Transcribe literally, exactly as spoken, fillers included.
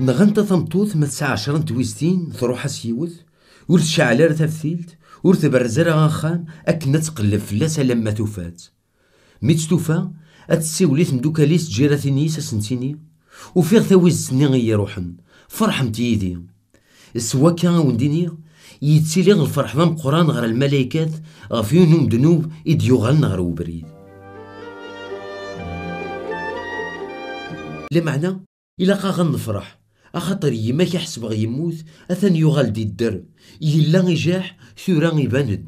Nɣan-t a tameṭṭut ma tesɛa ɛecra n twiztin, truḥ-as yiwet, ur tceɛɛel ara taftilt, ur tberrez ara axxam akken ad tqelleb fell-as alamma tufa-tt. Mi tt-tufa, ad tessiwel i temdukal-is d tjiratin-is, ad sen-tini: "Ufiɣ tawizt-nni i yi-iruḥen, ferḥemt yid-i." S wakka, a wen-d-iniɣ, yettili lferḥ d ameqqran ɣer lmalaykat ɣef yiwen n umednub i d-yuɣalen ɣer ubrid. Lameɛna, ilaq-aɣ ad nefreḥ, axaṭer yemma-k i ḥesbeɣ yemmut, atan yuɣal-d idder, yella ijaḥ, tura iban-d.